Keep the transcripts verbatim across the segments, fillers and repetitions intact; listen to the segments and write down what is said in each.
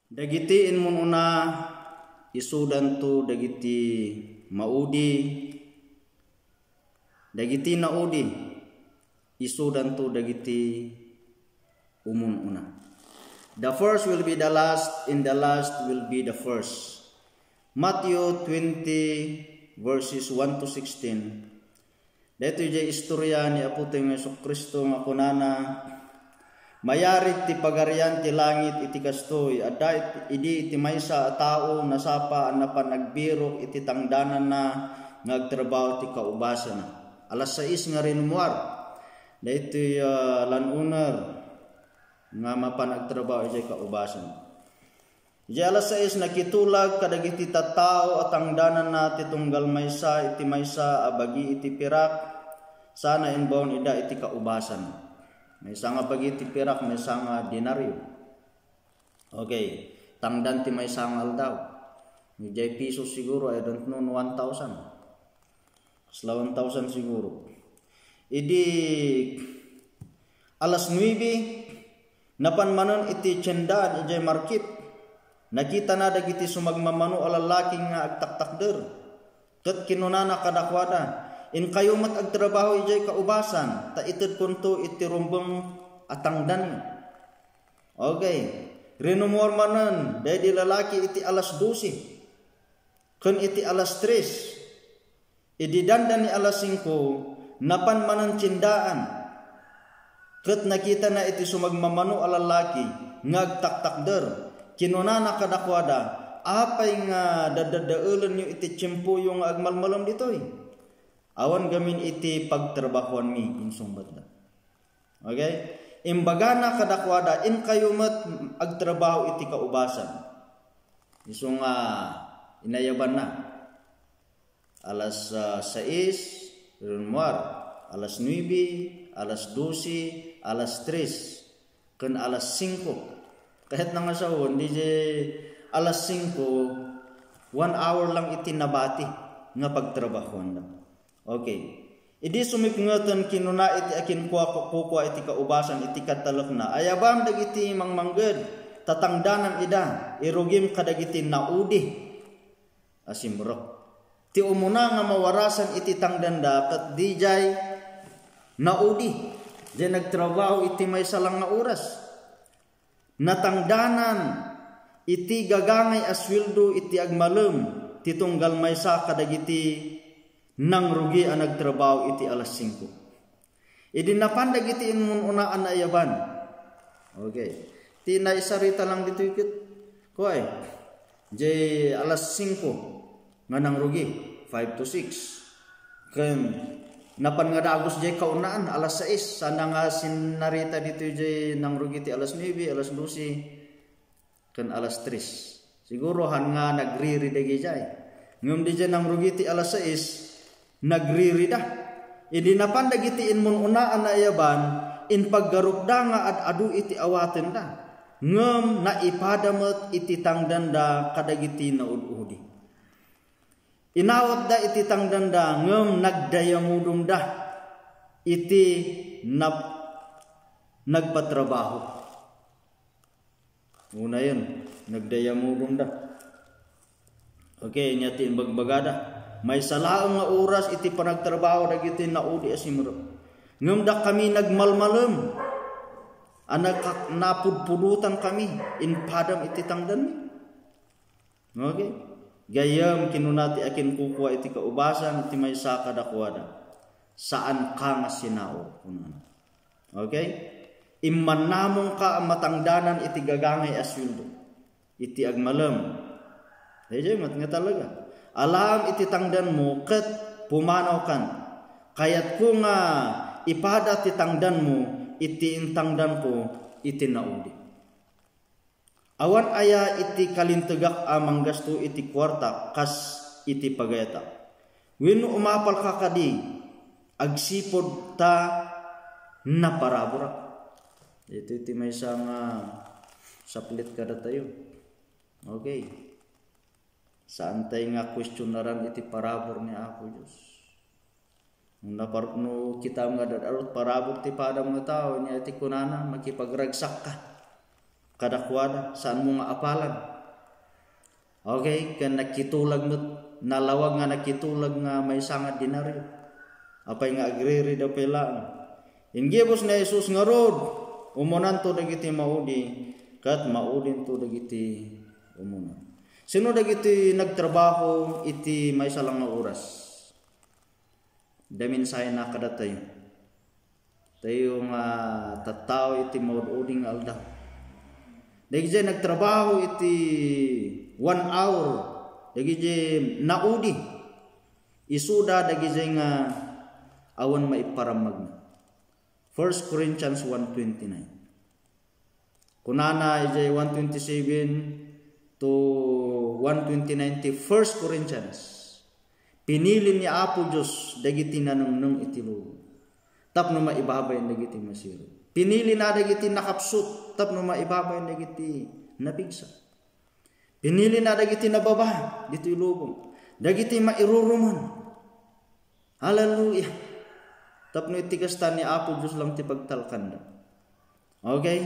Dagiti immun-una, isudanto dagiti maudi. Dagiti naudi, isudanto dagiti ummun-una. The first will be the last, and the last will be the first. Matthew twenty, verses one to sixteen. Daytoy diay istorya ni Apotayo nga Jesu-Cristo nga kunana, "Mayarig ti Pagarian ti Langit iti kastoy: Adda it-, idi iti maysa a tao nasapa a napan agbirok iti tangdananna nga agtrabaho ti kaubasana." Alas sais nga rinummuar. Daytoy, ah, landowner nga mapan agtrabaho idiay kaubasan. Idiay alas sais, nakitulag kadagiti tattao a tangdananna ti tunggal maysa iti maysa a bagi iti pirak, sana imbaon ida iti kaubasan. Maysa nga bagi iti pirak, maysa nga denario. Okay, tangdan ti maysa nga aldaw. Idiay pisos siguro, I don't know, no one thousand. Kasla one thousand siguro. Idi alas nuebe, napan manen iti tiendaan idiay market. Nakitana dagiti sumagmamano a lallaki nga agtaktakder. Ket kinunana kadakuada, "Inkayo met agtrabaho idiay kaubasan, ta itedkonto iti rumbeng a tangdanmi." Okay. Rinummuar manen daydi lalaki iti alas dose ken iti alas tres. Idi dandani alas singko, napan manen tiendaan. Ket nakitana iti sumagmamano a lallaki nga agtaktakder. Kinunana kadakuada, "Apay nga dadaddaelenyo iti tiempoyo nga agmalmalem ditoy? Awan gamin iti pagtrabahoanmi," insungbatda. Okay? Imbagana kadakuada, "Inkayo met agtrabaho iti kaubasan." Isu nga inayabanna. Alas, ah, sais, rinummuar. Alas nuebe, alas dose, alas tres, ken alas singko. Kayatna nga sawen, di jay alas singko, one hour lang iti nabati nga pagtrabahoanda. Okay. Idi sumipngeten, kinuna iti akinkua-, kukua iti kaubasan iti katalekna, "Ayabam dagiti mangmangged, ta tangdanam ida, irugim kadagiti naudi a simrek." Ti umuna nga mawarasan iti tangdanda ket diay naudi, diay nagtrabaho iti maysa lang nga oras. Natangdanan iti gagangay a sueldo iti agmalem ti tunggal maysa kadagiti nangrugi a nagtrabaho iti alas singko. Idi napan dagiti immun-una a naayaban. Okay. Ti naisarita lang ditoy ket, kuay, jay alas singko nga nangrugi, five to six. Ken napan nga dagus jay kaunaan, alas sais, sana nga sinarita ditoy jay nangrugi ti alas nuebe, alas dose, ken alas tres. Siguro han nga nagriri dagijay. Ngem di jay nangrugi ti alas sais, nagririda. Idi napan dagiti immun-una a naayaban, impaggarupda nga ad-adu iti awatenda. Ngem naipada met iti tangdanda kadagiti naud-udi. Inawatda iti tangdanda, ngem nagdayamudongda iti nap-, nagpatrabaho. Unayen, nagdayamudongda. Okay, ania ti imbagbagada? "Maysa laeng nga oras iti panagtrabaho dagiti naudi a simrek. Ngem dakami nagmalmalem a nagka-, napudpudotankami, impadam iti tangdanmi." Okay? Gayyem, kinuna ti akinkukua iti kaubasan iti maysa kadakuada, "Saanka nga sinaok," kunana. Okay? "Immannamongka a matangdanan iti gagangay a sueldo iti agmalem." Daydiay met nga talaga. "Alaem iti tangdanmo ket pumanawkan. Kayatko nga ipada ti tangdanmo iti intangdanko iti naudi." Awan aya iti kalintegak a manggasto iti kuartak kas iti pagayatak? Wenno umapalka kadi agsipud ta naparaburak? Iti ti maysa nga saplit kadatayo. Okay. Saantay nga kuestionaran iti parabur ni Apo Dios. No napar-, no kitam nga dad-, parabur ti padam nga tao, nia ti kunana, "Makipagragsakka." kadakuada, saanmo nga apalan. Okay, ken nakitulag met, nalawag nga nakitulag nga maysa nga denario. Apay nga agririda pay laeng. Inggibus ni Jesus ngarud, umunanto dagiti maudi, ket maudinto dagiti umunan. Sino dagiti nagtrabaho iti maysa lang nga oras? Dayta mensahe na kadatayo. Tayo nga tattao iti maud-udi nga aldaw. Dagiti nagtrabaho iti one hour, dagiti naudi, isuda dagiti nga awan maiparamagna. First Corinthians one twenty-nine. Kunana idiay one twenty-seven to one twenty-nine ti First Corinthians. Pinili ni Apo Dios dagiti nanengneng iti lubong tapno maibabain dagiti masirib. Pinilina dagiti nakapsut tapno maibabain dagiti napigsa. Pinilina dagiti nababa ditoy lubong, dagiti mairuruman. Hallelujah. Tapno iti kasta, ni Apo Dios lang ti pagtalkanda. Okay?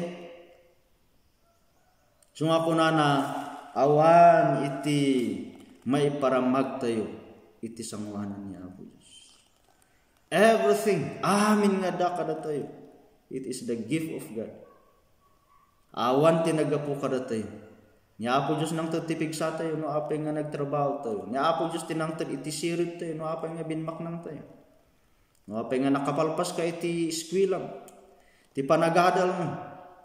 So nga kunana, awan iti maiparamagtayo iti sangoanan ni Apo Dios. Everything, amin nga adda kadatayo, it is the gift of God. Awan ti naggapu kadatayo. Ni Apo Dios nangted ti pigsatayo no apay nga nagtrabahotayo. Ni Apo Dios ti nangted iti siribtayo no apay nga binmaknangtayo. No apay nga nakapalpaska iti eskuelam, ti panagadalmo,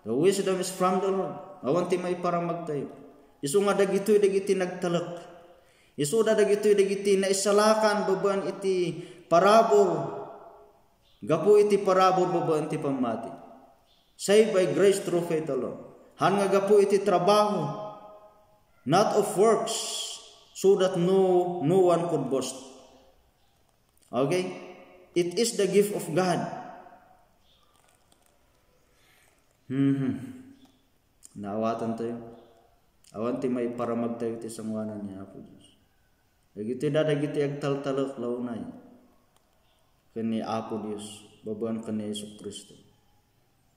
the wisdom is from the Lord. Awan ti maiparamagtayo. Isu nga dagitoy dagiti nagtalek. Isuda dagitoy dagiti naisalakan babaen iti parabur. Gapu iti parabur babaen ti pammati. Saved by grace through faith alone. Han nga gapu iti trabaho, not of works, so that no, no one could boast. Okay? It is the gift of God. Mhm. Naawatantayo. Awan ti maiparamagtayo ti sangoanan ni Apo Dios. Dagiti da, dagiti agtaltalek la unay ken ni Apo Dios, babaen ken ni Jesu-Cristo.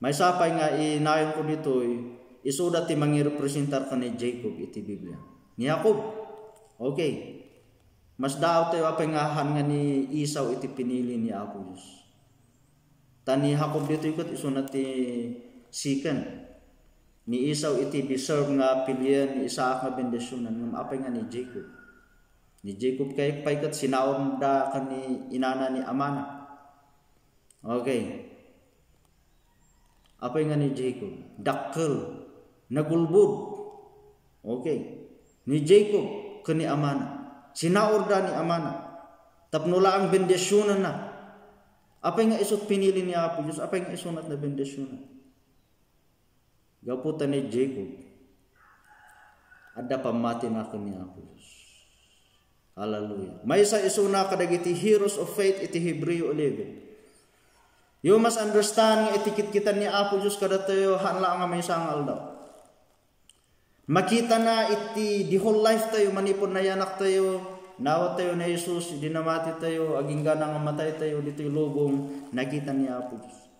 Maysa pay nga inayonko ditoy, isuda ti mangirepresentar ken ni Jacob iti Biblia. Ni Jacob. Okay. Masdaawtayo apay nga han nga ni Esau iti pinili ni Apo Dios. Ta ni Jacob ditoy ket isuna ti second. Ni Esau iti deserve nga pilien ni Isaac nga bendisionan, ngem apay nga ni Jacob? Ni Jacob kay pay ket sinaurda ken ni inana ni amana. Okay. Apay nga ni Jacob? Dakkel. Nagulbod. Okay. Ni Jacob ken ni amana. Sinaurda ni amana. Tapno laeng bendisionanna. Apay nga isut pinili ni Apo Dios? Apay nga isunat na bendisionan? Gapu ta ni Jacob, adda pammatina ken ni Apo Dios. Hallelujah. Maysa isuna kadagiti heroes of faith iti Hebreo eleven. You must understand nga iti kitkitan ni Apo Dios kadatayo, haan la nga maysa nga aldaw. Makitana iti the whole life tayo, manipud nayanak tayo, nawat tayo ni Jesus, idi namati tayo, agingga nga matay tayo ditoy lubong, nakita ni Apo Dios.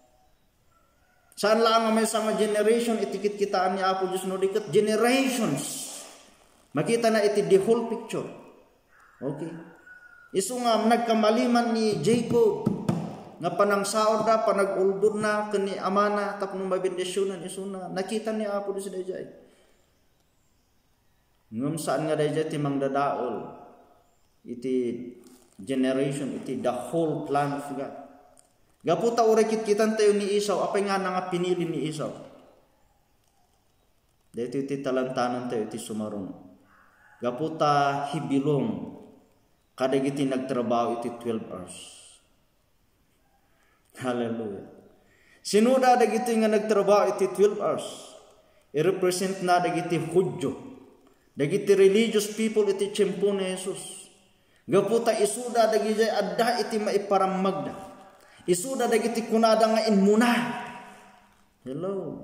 Saan laeng nga maysa nga generation iti kitkitaan ni Apo Dios, no di ket generations. Makitana iti the whole picture. Okay. Isu nga nagkamaliman ni Jacob nga panangsaurda, panagulbodna ken ni amana tapno mabendisionan isuna. Nakita ni Apo Dios daydiay. Ngem saan nga daydiay ti mangdadael iti generation, iti the whole plan of God. Gapu ta uray kitkitan tayo ni Esau, apay nga nga pinili ni Esau? Daytoy ti talantanan tayo iti sumaruno. Gapu ta he belong kadagiti nagtrabaho iti twelve hours. Hallelujah. Sino da dagiti nga nagtrabaho iti twelve hours? I-represent na dagiti Judio, dagiti religious people iti tiempo ni Jesus. Gapu ta isuda dagiti adda iti maiparamagda. Isuda dagiti kunada nga immuna. Hello.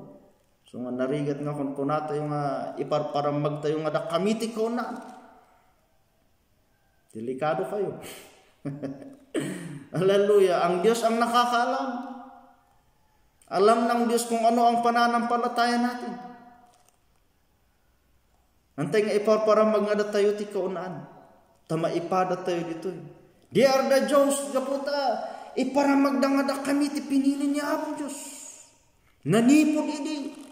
So nga narigat nga kunkunatayo nga iparparamagtayo nga dakami ti kauna. Delikado kayo. Hallelujah. Ang Diyos ang nakakaalam. Alam ng Diyos kung ano ang pananampalataya natin. Antay nga iparparamag nga datayo ti kaunaan. Ta maipada tayo ditoy. They are the Jews, gapu ta iparamagda nga dakami ti pinili ni Apo Dios. Nanipod idi.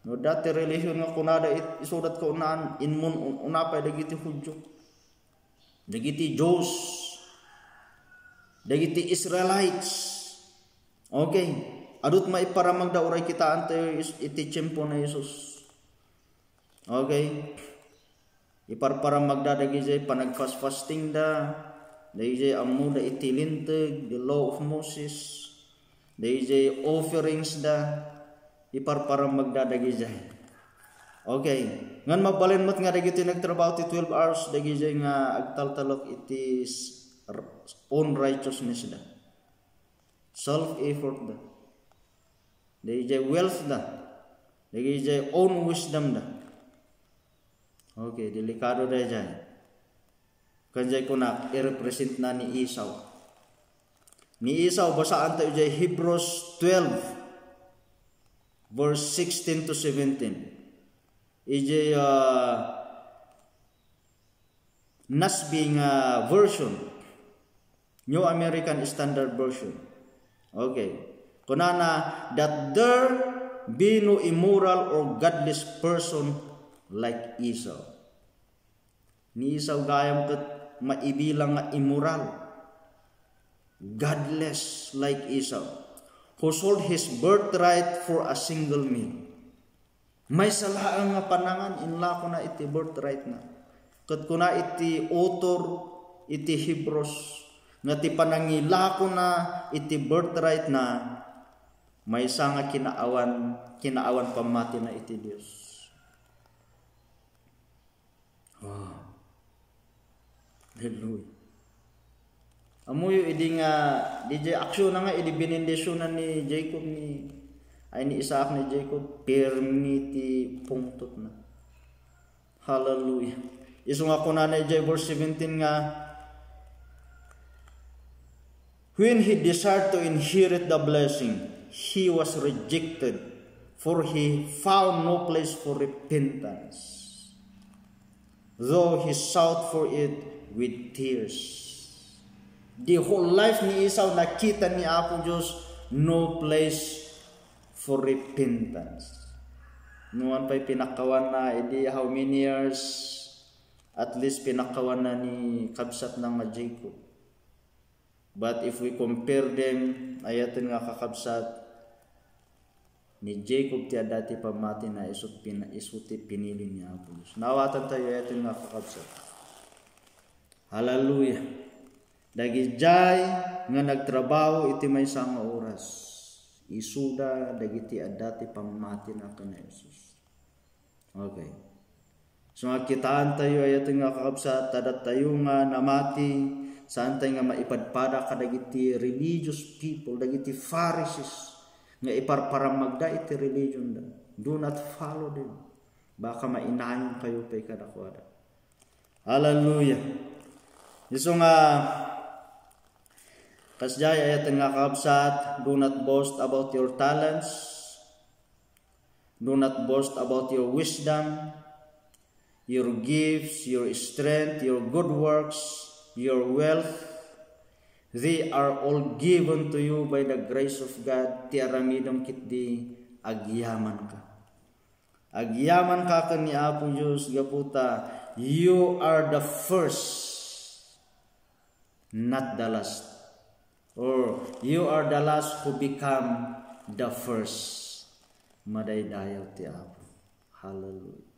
No, dati relihiyon nga kunada it-, isudat kaunaan, inmun un-, unapay dagiti Judio. Dagiti Jews. Dagiti Israelites. Okay. Adut maiparamagda uray kitaentayo is-, iti tiempo ni Jesus. Okay. Iparparamagda dagijay panagfas-fastingda, dagijay ammoda iti Linteg, the law of Moses, dagijay offerings da, iparparamagda dagijay. Okay. Ngan mabalin met nga dagiti nagtrabaho ti twelve hours, dagijay nga agtaltalek iti s-, r-, own righteousness da. Self-effort da. Dagijay wealth da. Dagijay own wisdom da. Okay, delikado dayjay. Kanjay kunak, i-represent na ni Esau. Ni Esau, basaan tayo jay Hebrews twelve, verse sixteen to seventeen. Ijay, ah, N A S B nga version. New American Standard Version. Okay. Kunana, "That there be no immoral or godless person like Esau." Ni Esau gayam ket maibilang nga immoral, godless like Esau, who sold his birthright for a single meal. Maysa laeng nga panangan, inlakona iti birthright na. Ket kuna iti author iti Hebrews nga ti panangilakona iti birthright na maysa nga kinaawan, kinaawan pammatina iti Dios. Wow. Hallelujah. Ammoyo idi nga, dijay aksyon na nga idi benendisionan ni Jacob ni, ay, ni Isaac ni Jacob, pirmi ti pungtotna. Hallelujah. Isu nga kunana ijay verse seventeen nga, "When he desired to inherit the blessing, he was rejected, for he found no place for repentance, though he sought for it with tears." The whole life ni Esau, nakita ni Apo Dios, no place for repentance. Nuan pay pinakawan na, idi how many years, at least pinakawan na ni kabsat na nga Jacob. But if we compare them, ayaten nga kakabsat, ni Jacob ti adda ti pammatina, isu pin-, isu ti pinili ni Apo Dios. Naawatan tayo, ayaten nga kakabsat. Hallelujah. Dagijay nga nagtrabaho iti maysa nga oras, isuda dagiti adda ti pammatina ken ni Jesus. Okay. So, nga kitaan tayo, ayaten nga kakabsat, ta datayo nga namati, saan tayo nga maipadpada kadagiti religious people, dagiti Pharisees, nga iparparamagda iti religionda. Do not follow them. Baka mainayon kayo pay kadakuada. Hallelujah. Isu nga, kasjay, ayaten nga kakabsat, do not boast about your talents. Do not boast about your wisdom, your gifts, your strength, your good works, your wealth. They are all given to you by the grace of God. Ti aramidem ketdi, agyamanka. Agyamanka ken ni Apo Dios gapu ta you are the first, not the last. Or you are the last who become the first. Madaydayaw ti Apo. Hallelujah.